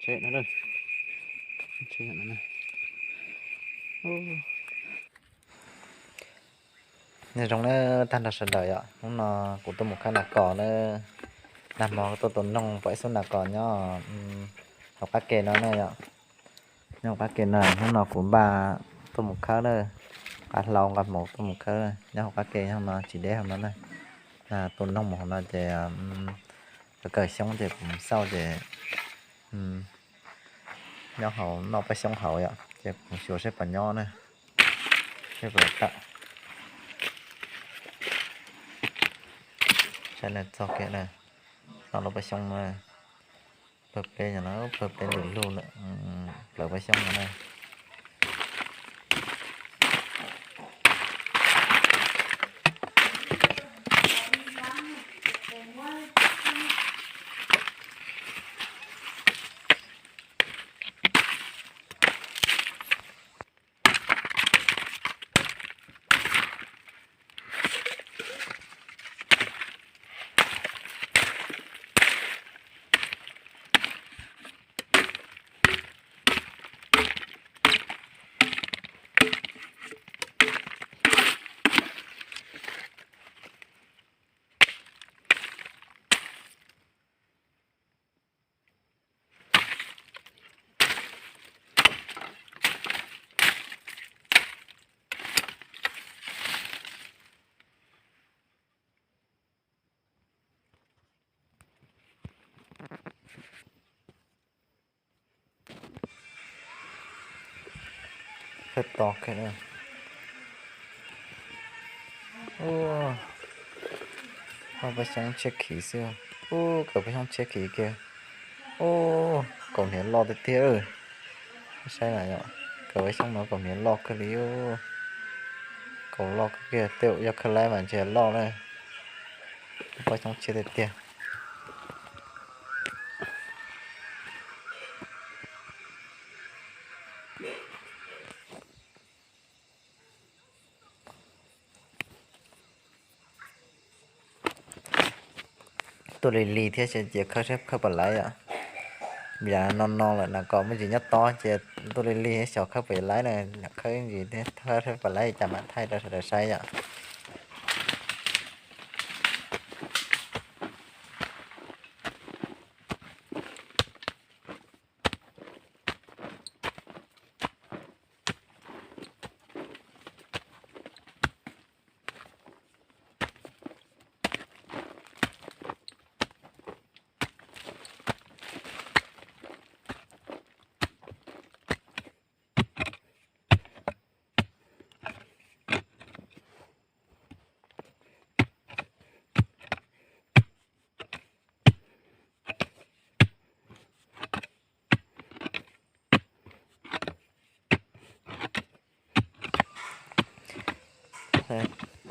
Nyob zoo nawb tag nrho sawv daws yom, hnub no kuv tuaj mus khawb nas kos na, nag hmo tuaj tua noog pom ib xub nas kos nyob hauv qab ke no na yom. Nyob hauv qab ke no, hnub no kuv npaj tuaj mus khawb na, nqa hlau nqa hmoov tuaj mus khawb nyob hauv qab ke no, tsis deb hauv no na. Tua noog mus hauv no ces kaw xyoob ces kuv mus xauj ces nyob hauv noj paj xyoob hauv yom, ces kuv xyuas seb puas nyob na, seb puas tawm. Saib na, txog kiag na, noj lub paj xyoob na, pawg peb no, pawg peb lwm lug lawm, plawv paj xyoob no na. Khawb to kiag na. Ub, paj xyoob tshiab khiv xwb. Ub, kaw paj xyoob tshiab khiv kiag. Ub, kaus hniav loj tiag tiag. Saib na yom, kaw paj xyoob no kaus hniav loj kawg li. Kaus loj kawg kiag, tej zaum yog khawb laib mas ntshe loj na. Paj xyoob tshiab tiag tiag. Tuaj lig lig thiab ces khawb saib khawb puas laib yom. Vim no no lawm, nas kos me ntsis nyob tod ces tuaj lig lig xyov khawb puas laib na, khawb ntsis thiab khawb saib puas laib cas mam thaij rau sawv daws saib yom.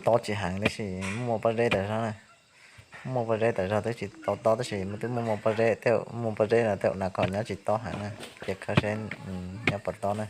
Tob tsis heev tab sis muaj pob zeb tas zog na. Muaj pob zeb tas zog twb tsis tau tob tab sis twb muaj muaj pob zeb, tej zaum muaj pob zeb no tej zaum nas kos nyob tsis tob heev na. Ces khawb seb nyob puas tob na.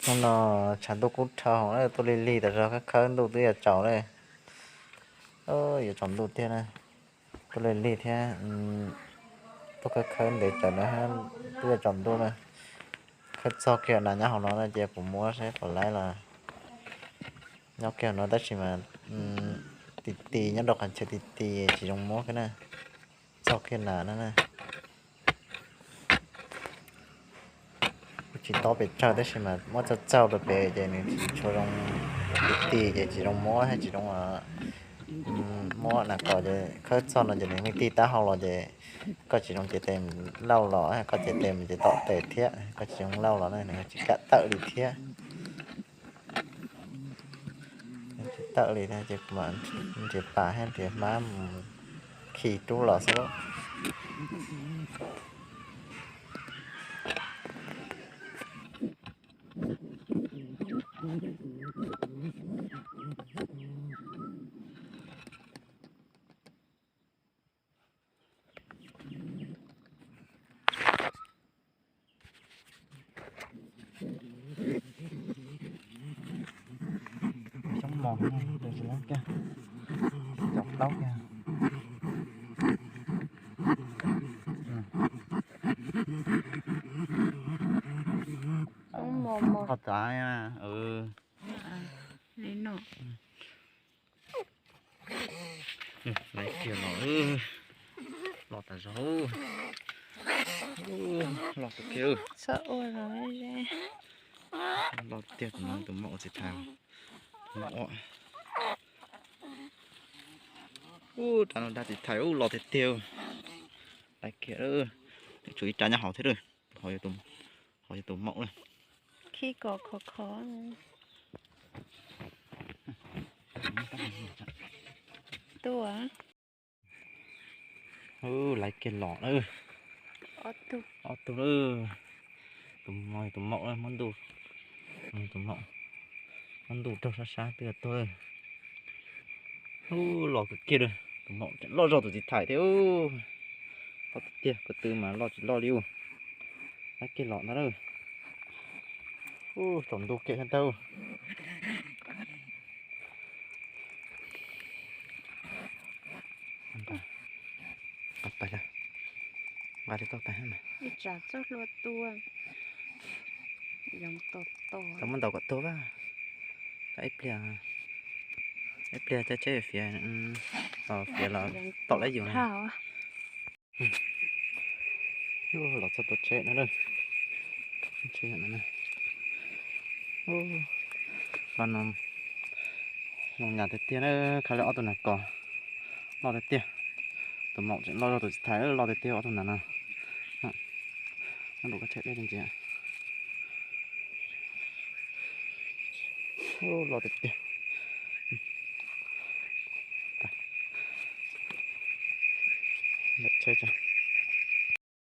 Hnub no tshav ntuj kub dhau hauv na, tuaj lig lig tas zog, khawb khawb ntuj twb yuav tsaus na. Yuav tsaus ntuj tiag na. Tuaj lig lig thiab, tuaj khawb khawb ntev tsawv na, twb yuav tsaus ntuj na. Khawb txog kiag nas nyob hauv no na, ces kuv muab saib puas laib los nyob kiag hauv no tab sis mas ti ti nyob rau qhov chaw ti ti tsis zoo muab kiag na. Txog kiag nas no na. Kuj tsis tob pes tsawg tab sis mas muab txaug txaug rau pem ces nws tsis tshua zoo, ti ti ces tsis zoo muab thiab tsis zoo muab nas kos ces khawb txog no ces nws me ti taub hau los ces koj tsis zoo cev tes lauj los, koj cev tes mus ces tom tes thiab, koj tsis zoo lauj los na nws tsis kam tawm li thiab. Tsis tawm li ces nrhiav pas thiab nrhiav hmab mus khi rub los xwb. Xyoob mos, tus tsis leeb kiag, cov plaub kiag. Qhov tav, laiv kiag los, los tas zog, los tiag kiag, los tiag tus no tus maum txiv thais, tus maum. Ub, rab no dab txiv thais ub, los tiag tiag. Laiv kiag, tshuav ib rab nyob hauv thiab, hauv yog tus maum lawm. Khib kom khov khov. Tuaj. Laiv kiag los na. Ob tug na. Tus no tus maum, muab ntuj, tus maum, muab ntuj raug sab sab twb tuag. Ub, los kawg kiag, tus maum loj zog tus txiv thais thiab. Loj tiag tiag, ko tw mas loj tsis loj li ub. Laiv kiag los ntag na. Ub, tsaus ntuj kiag thiab ntag. Pais, nqa li koj pais mas. Ib tsam txoj hlua tua, yoov tom tom. Tau muab ntaus kom tuag vas. Ib pliag, ib pliag cov tsheb fiav, fiav los tom lawv yus na. Los txog tom tsheb no, tsheb no. Vaj no zoo nyas tiag tiag na, khav li ob tug nas kos loj tiag tiag. Tus maum tseem loj zog tus txiv thais loj tiag tiag ob tug nas no. Nyob rau koj tsheb dej ntsia. Loj tiag tiag.